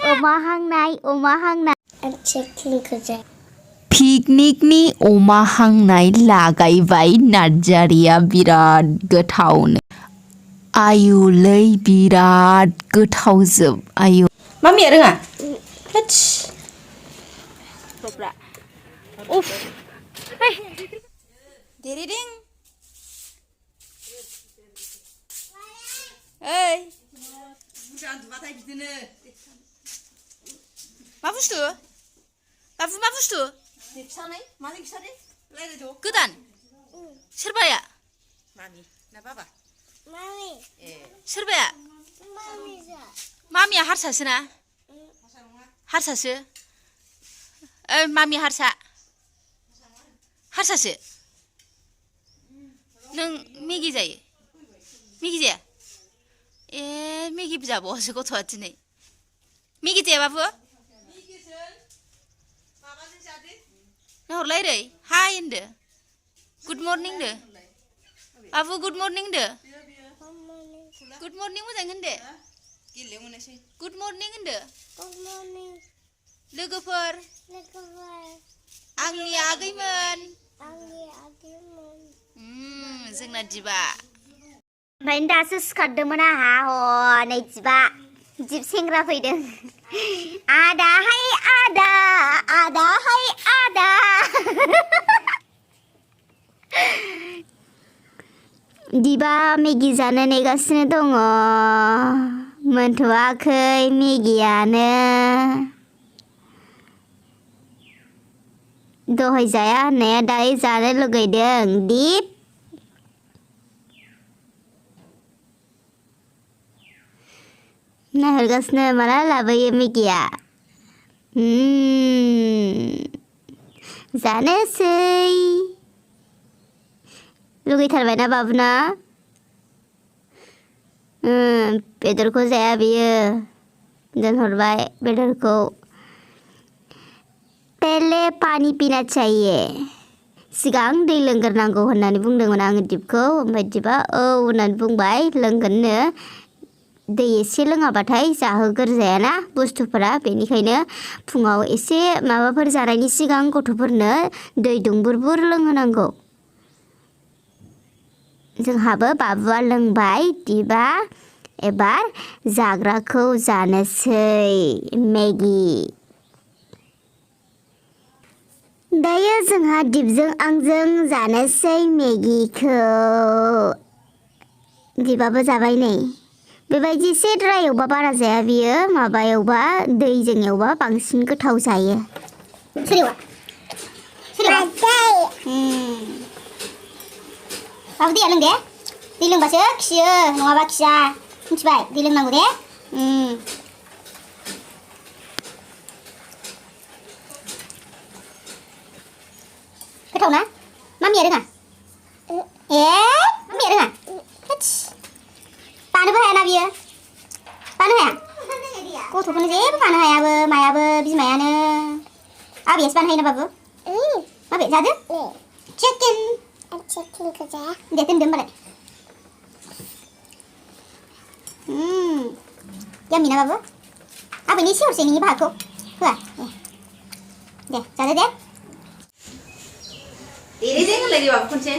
Oma Hangnai. I'm checking kerja. पिकनिकनि अमा हांनाय लागायबाय नार्जारिया बिराद गोथावनो आयुलै बिराद गोथावजोब आयु मामिया रोङा थोस Kopra. Uff. Hey. देरेदें ओइ उन्दुबाथाय बिदिनो मा बुस्थु बाबु मा बुस्थु फिसानै माने फिसानै रायलायद' गोदान सोरबाया मामि ना बाबा Mami. ए सोरबाया Mami za. मामिया हारसासो ना हारसासो मामि हारसासो नों मेगि जायो मेगि जाया ए मेगिबो जाबावासो गथ'आ दिनै मेगि जाया बाबु नहरलाय ओरै हाय होनदो गुड मर्निं दो बाबु गुड मर्निं दो गुड मर्निं मोजां होनदो गुड मर्निं होनदो Good morning. लोगोफोर आंनि आगैमोन जोंना दिबा Oमफ्राय दासो सिखारदोंमोन आहा हनै जिब सेंग्रा फैदों आदाहाय आदा आदाहाय आदा दिबा मेगि जानो नेगासिनो दङ मोनथ'वाखै मेगियानो दहाय जाया होननाया दायो जानो लुगैदों दिप नाहरगासिनो माला लाबोयो मेगिया जानोसै लुगैथारबायना बाबुना बेदरखौ जाया बियो दोनहरबाय बेदरखौ पहले पानी पीना चाहिए सिगां दै लोंग्रोनांगौ होननानै बुंदोंमोन आङो दिपखौ ओमफ्राय दिपा औ होननानै बुंबाय लोंगोननो दै एसे लोङाबाथाय जाहोगोरजायाना बुस्थुफोरा बेनिखायनो फुङाव एसे माबाफोर जानायनि सिगां गथ'फोरनो दै दुंबुर लोंहोनांगौ जोंहाबो बाबुआ लोंबाय दिबा एबार जाग्राखौ जानोसै मेगि दायो जोंहा दिपजों आंजों जानोसै मेगिखौ दिबाबो जाबाय नै बेबायदि एसे ड्राय एवबा बारा जाया बियो माबा एवबा दैजों एवबा बांसिन गोथाव जायो बाबु दैया लों दे दै लोंबासो खियो नङाबा खिया मिथिबाय दै लोंनांगौ दे गोथाव ना मामिया रोङा मामिया रोङा बानोबो हायाना बियो बानो हाया गथ'खौनो जेबो बानो हायाबो मायाबो बिमायानो आबैयासो बानो हायोना बाबु माबे जादो चिकेन kerja. दे दोनदो होमबालाय याम्मी ना बाबु आबैनि एसे हरसै नोंनि बाहागखौ होआ दे जादो दे देरेदें होनलाय बाबु खनसे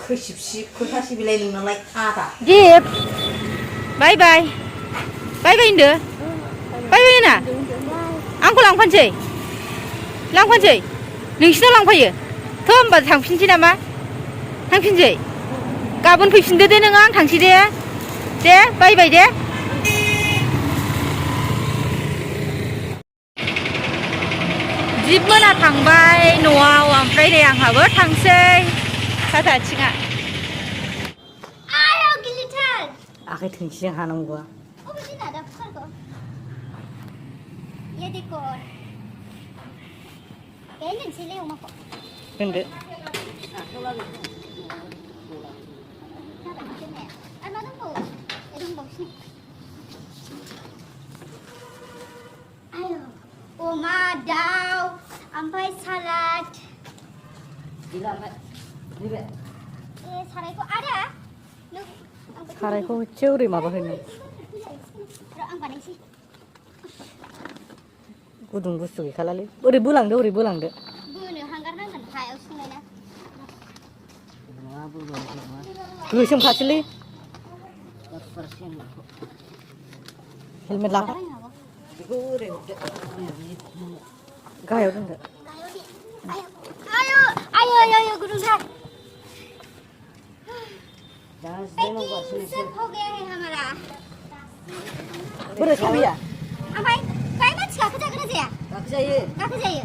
खैसिबसिब खोथासि बिलाइ नोंनालाय आदा दिप बाय बाय होनदो बाय होना आंखौ लांफानोसै नोंसिनाव लांफायो थ' होमबा थांफिनसै नामा थांफिनसै गाबोन फैफिनदो दे नोङो आं थांसै दे बाय दे जिब मोना थांबाय न'आव ओमफ्राय नै आंहाबो थांसै साथा आथिङा आयौ गिलिरथार आखाइ थोंसिजों हानांगौआ अबे दिना दा फुकारखौ ये देखो दोनसैलै अमाखौ दोनदो अमा दाउ ओमफ्राय सालाद सारायखौ आदा सारायखौ एसे ओरै माबा होनो आं बानायसै गुदुं बुस्थु गैखालालै ओरै बोलांदो बोनो हांगार नांगोन हायाव सोलायना गोसोम खाथिलै हेलमेट लाखा बेखौ ओरै हरदो गाहायाव दोनदो आयो गुदुंथार सब हो गया है हमारा बोरै साबिया ओमफ्राय बाय मानसि गाखोजागोन ना जाया गाखोजायो गाखोजायो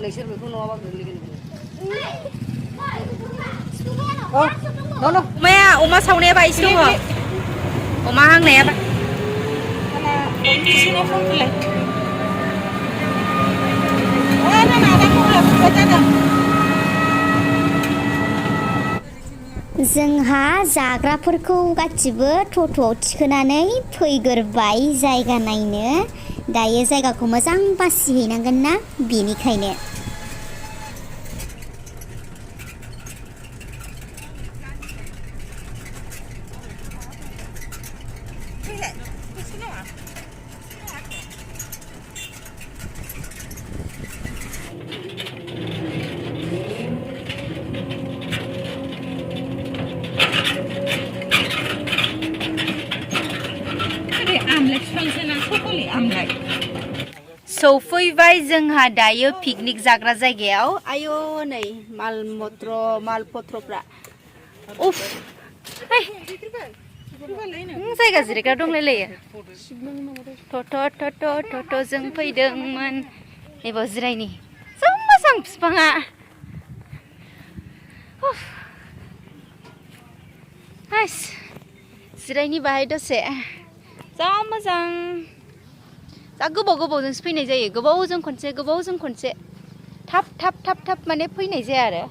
नोंसोर बेखौ नङाबा गोग्लैगोन अमाया अमा सावनाया बायसो दङ अमा हांनाया जोंहा जाग्राफोरखौ गासिबो टट'आव थिखोनानै फैगोरबाय जायगा नायनो दायो जायगाखौ मोजां बासिहैनांगोन ना बेनिखायनो सौफैबाय जोंहा दायो पिकनिक जाग्रा जायगायाव आयो नै माल पत्रफ्रा उफ जायगा जिरायग्रा दंलायलायो थ' जों फैदोंमोन एबाव जिरायनि जा मोजां बिफाङा जिरायनि बाहाय दसे जा मोजां जा गोबावजोंसो फैनाय जायो गोबावजों खनसे थाब माने फैनाय जाया आरो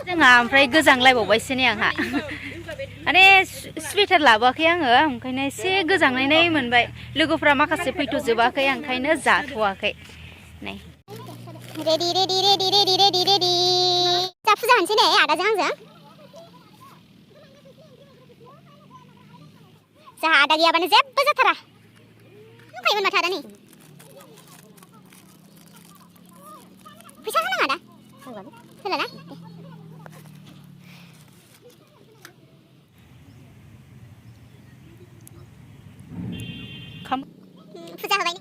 जोंहा ओमफ्राय गोजांलायबावबायसो नै आंहा माने स्वेटार लाबोआखै आङो ओंखायनो एसे गोजांनाय मोनबाय लोगोफ्रा माखासे फैथ'जोबाखै ओंखायनो जाथ'वाखै नै रेडि जा फुजा होनसै नै आदाजों आंजों जोंहा आदा गैयाबानो जेबो जाथारा फैगोन माथो आदा नै फैसा होनाङा आदा होला ना फुजा होबाय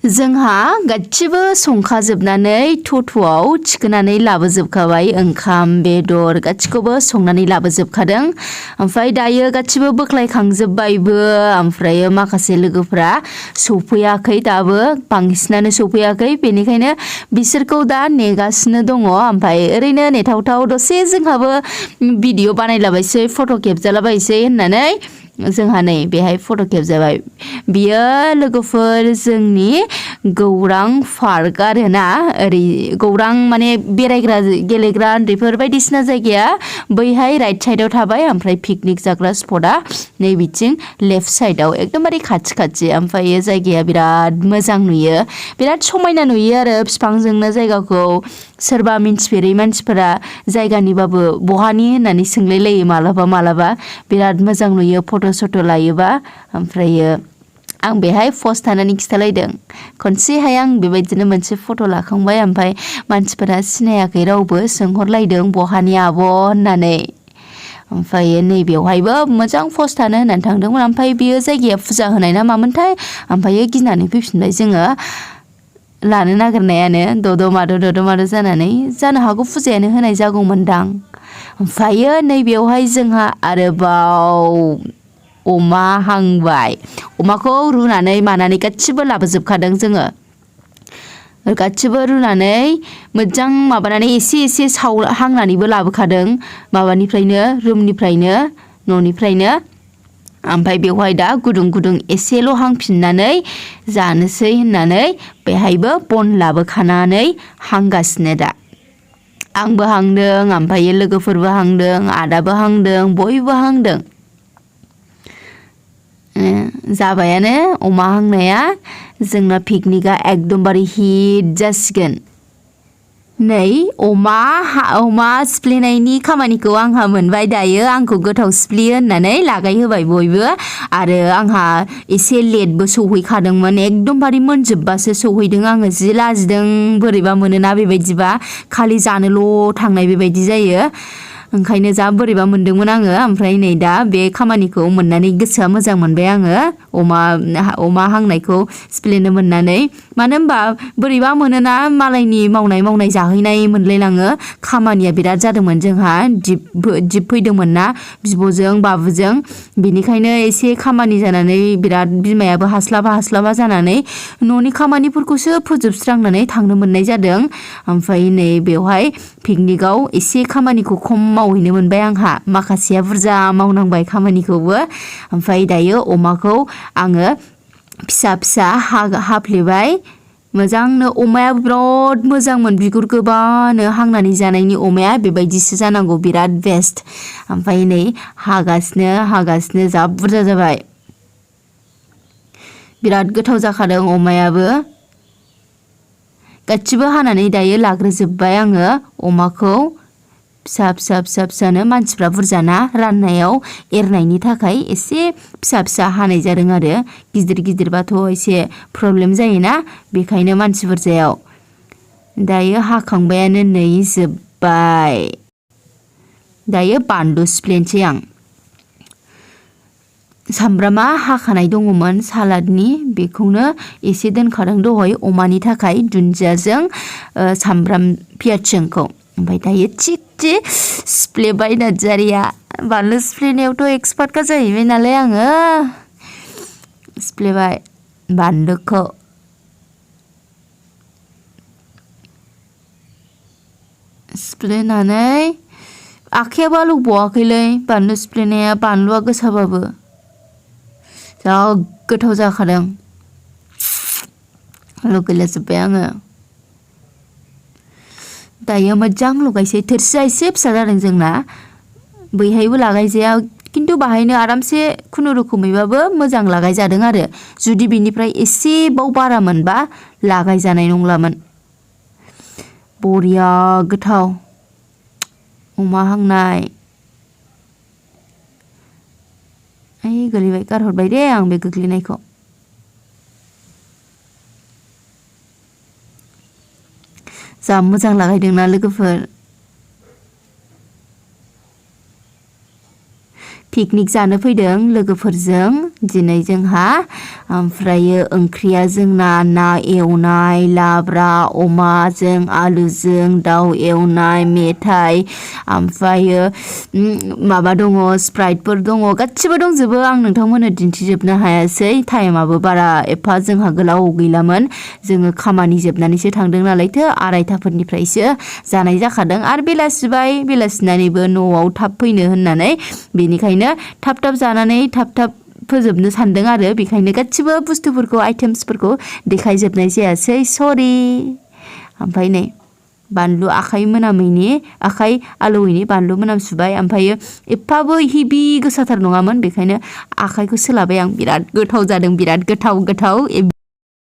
जोंहा गासिबो संखाजोबनानै टट'आव थिखोनानै लाबोजोबखाबाय ओंखाम बेदर गासिखौबो संनानै लाबोजोबखादों ओमफ्राय दायो गासिबो बोख्लायखांजोब्बायबो ओमफ्राय माखासे लोगोफ्रा सौफैयाखै दाबो बांसिनानो सौफैयाखै बेनिखायनो बिसोरखौ दा नेगासिनो दङ ओमफ्राय ओरैनो नेथावथाव दसे जोंहाबो भिडिअ बानायलाबायसै फट' खेबजालाबायसै होननानै जोंहा नै बेहाय फट' खेबजाबाय बियो लोगोफोर जोंनि गौरां पार्क आरोना ओरै गौरां माने बेरायग्रा गेलेग्रा उन्दैफोर बायदिसिना जायगाया बैहाय राइट साइडआव थाबाय ओमफ्राय पिकनिक जाग्रा स्पटआ नै बिथिं लेफ्ट साइडआव एकदमबारे खाथि ओमफ्राय जायगाया बिराद मोजां नुयो बिराद समायना नुयो आरो बिफांजोंनो जायगाखौ सोरबा मिन्थिफेरै मानसिफोरा जायगानिबाबो बहानि होननानै सोंलायलायो मालाबा बिराद मोजां नुयो फट' लायोबा ओमफ्रायो आं बेहाय पस्ट थानानै खिथालायदों खनसेहाय आं बेबायदिनो मोनसे फट' लाखांबाय ओमफ्राय मानसिफोरा सिनायाखै रावबो सोंहरलायदों बहानि आब' होननानै ओमफ्राय नैबेवहायबो मोजां पस्ट थानो होननानै थांदोंमोन ओमफ्राय बियो जायगाया फुजा होनाय ना मामोनथाय ओमफ्राय गिनानै फैफिनबाय जोङो लानो नागिरनायानो दद' जानानै जानो हागौ फुजायानो होनाय जागौमोनदां ओमफ्रायो नैबेवहाय जोंहा आरोबाव अमा हांबाय अमाखौ रुनानै मानानै गासिबो लाबोजोबखादों जोङो गासिबो रुनानै मोजां माबानानै एसे हांनानैबो लाबोखादों माबानिफ्रायनो रुमनिफ्रायनो न'निफ्रायनो ओमफ्राय बेवहाय दा गुदुं एसेल' हांफिननानै जानोसै होननानै बेहायबो बन लाबोखानानै हांगासिनो दा आंबो हांदों ओमफ्राय लोगोफोरबो हांदों आदाबो हांदों बयबो हांदों जाबायानो अमा हांनाया जोंना पिकनिका एकदमबारे हिट जासिगोन नै अमा सिफ्लेनायनि खामानिखौ आंहा मोनबाय दायो आंखौ गोथाव सिफ्लेयो होननानै लागाय होबाय बयबो आरो आंहा एसे लेटबो सौहैखादोंमोन एकदमबारे मोनजोबबासो सौहैदों आङो जि लाजिदों बोरैबा मोनोना बेबायदिबा खालि जानोल' थांनाय बेबायदि जायो ओंखायनो जा बोरैबा मोनदोंमोन आङो ओमफ्राय नै दा बे खामानिखौ मोननानै गोसोआ मोजां मोनबाय आङो अमा हांनायखौ सिफ्लेनो मोननानै मानो होनबा बोरैबा मोनोना मालायनि मावनाय जाहैनाय मोनलायलाङो खामानिया बिराद जादोंमोन जोंहा दिप फैदोंमोन ना बिब'जों बाबुजों बिनिखायनो एसे खामानि जानानै बिराद बिमायाबो हास्लाबा जानानै न'नि खामानिफोरखौसो फोजोबस्रांनानै थांनो मोननाय जादों ओमफ्राय नै बेवहाय पिकनिकाव एसे खामानिखौ खम मावहैनो मोनबाय आंहा माखासेया बुरजा मावनांबाय खामानिखौबो ओमफ्राय दायो अमाखौ आङो फिसा हाफ्लेबाय मोजांनो अमायाबो बिराद मोजांमोन बिगुर गोबानो हांनानै जानायनि अमाया बेबायदिसो जानांगौ बिराद बेस्ट ओमफ्राय नै हागासिनो जा बुरजा जाबाय बिराद गोथाव जाखादों अमायाबो गासिबो हानानै दायो लाग्रोजोबबाय आङो अमाखौ फिसानो मानसिफ्रा बुरजाना राननायाव एरनायनि थाखाय एसे फिसा हानाय जादों आरो गिदिरबाथ' एसे प्रब्लेम जायोना बेखायनो मानसि बुरजायाव दायो हाखांबायानो नै जोब्बाय दायो बानलु सिफ्लेनोसै आं सामब्रामा हाखानाय दङमोन सालादनि बेखौनो एसे दोनखादों दहाय अमानि थाखाय दुन्दियाजों सामब्राम पियाजजोंखौ ओमफ्राय दायो थिगसे सिफ्लेबाय नार्जारिया बानलु सिफ्लेनायावथ' एक्सपार्टखा जाहैबाय नालाय आङो सिफ्लेबाय बानलुखौ सिफ्लेनानै आखायाबो आलौबावाखैलै बानलु सिफ्लेनाया बानलुआ गोसाबाबो जा गोथाव जाखादों लुगैलाजोब्बाय आङो दायो मोजां लगायसै थोरसिया एसे फिसा जादों जोंना बैहायबो लागायजाया खिन्थु बाहायनो आरामसे खुनुरुखुमैबाबो मोजां लागायजादों आरो जुदि बिनिफ्राय एसेबाव बारा मोनबा लागायजानाय नंलामोन बरिया गोथाव अमा हांनाय गोलैबाय गारहरबाय दे आं बे गोग्लैनायखौ जा मोजां लागायदोंना लोगोफोर पिकनिक जानो फैदों लोगोफोरजों दिनै जोंहा ओमफ्रायो ओंख्रिया जोंना ना एवनाय लाब्रा अमाजों आलुजों दाउ एवनाय मेथाइ ओमफ्रायो माबा दङ स्प्राइटफोर दङ गासिबो दंजोबो आं नोंथांमोननो दिन्थिजोबनो हायासै टाइमाबो बारा एफा जोंहा गोलाव गैलामोन जोङो खामानि जोबनानैसो थांदों नालायथो 2:30फोरनिफ्रायसो जानाय जाखादों आरो बेलासिनानैबो न'आव थाब फैनो होननानै बेनिखायनो थाब जानानै थाब फोजोबनो सानदों आरो बेखायनो गासिबो बुस्थुफोरखौ आइटेम्सफोरखौ देखायजोबनाय जायासै सरि ओमफ्राय नै बानलु आखाइ आलौयैनि बानलु मोनामसुबाय ओमफ्रायो एफाबो हेभि गोसाथार नङामोन बेखायनो आखाइखौ सोलाबाय आं बिराद गोथाव जादों बिराद गोथाव